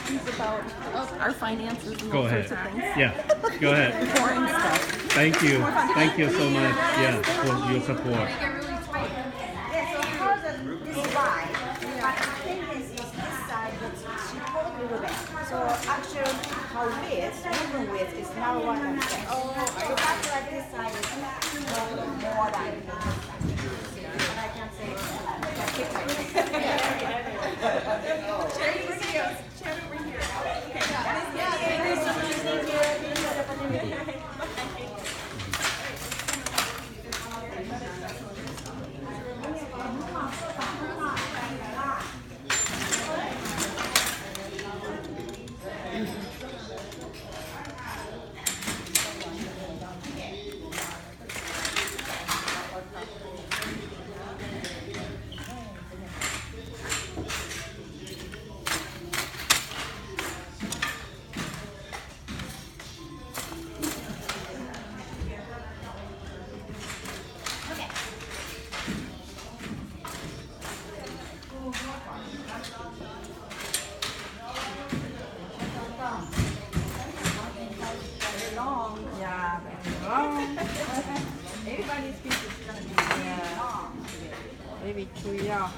things about our finances and all sorts of things. Yeah, go ahead. Boring stuff. Thank you. Thank you so much. Yeah, for your support. Yeah, so hers is this side, but I think this, this side gets cheaper a little bit. So actually, her width, normal width is narrower than this. So that's why this side is more than this side. And I can say, Baby chui yog.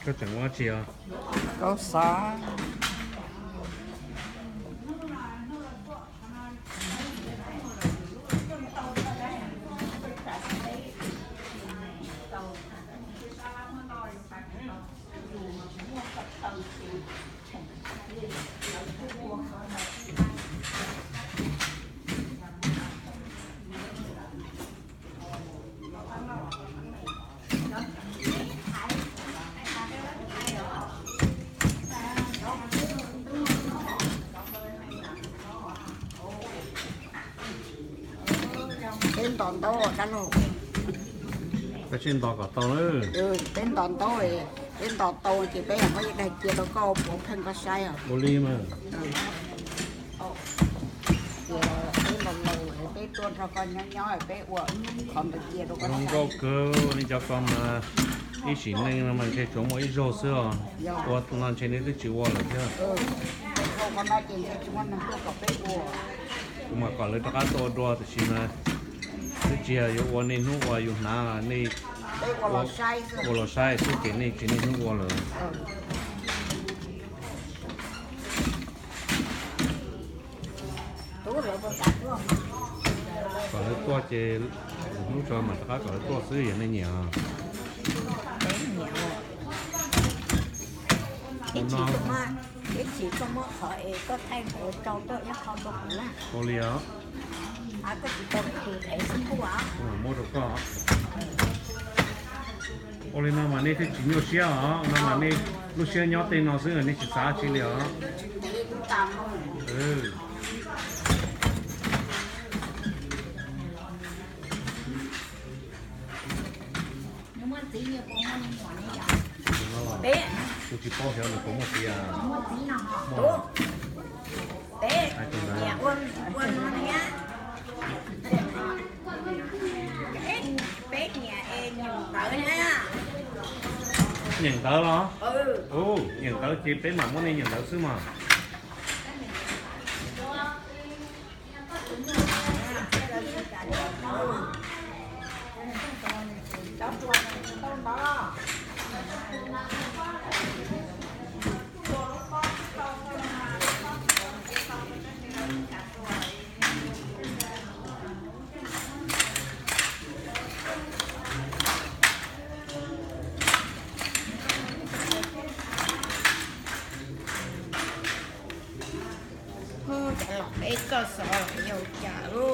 Koj tseem ua tsi os? Koj xav. Peb nto ntaub dab laug. Peb nto kom tau na. Peb nto ntaub, peb nto tau ces peb muab ib daig cia rau koj puav pheej koj saib os. Ua li mas. Ces peb laus laus peb tuaj nrog koj nyob nyob peb ua qhov ntawd cia rau koj saib. Zoo nkauj kawg li cov ko mas, ib sim neej no mas ntshe tsuas muaj ib zaug xwb os. Ua no ntshe nej twb tsis ua lawm thiab. Kuv mas kom lawv rov qab tuaj ua dua tiam sis mas twb tsis yog yuav ua nej hnub ua yus hnav, nej ua los saib xwb ces nej tsis niaj hnub ua lawm. Kom lawv tuaj ces hnub tso mam rov qab kom lawv tuaj xwb yog nej nyiam. Ua li os. Muab rau koj. Ua li no mas nej thiaj tsis nyuaj siab os, no mas nej lub siab nyob tej no xwb nej tsis xav tsi li os. Kuv tsis paub xyov nws puas muaj txiv. Nyiam ntawv los? Nyiam ntawv ces peb mam muab nej nyiam ntawv xwb mas. Cov los peb koj xov los yau cas lub.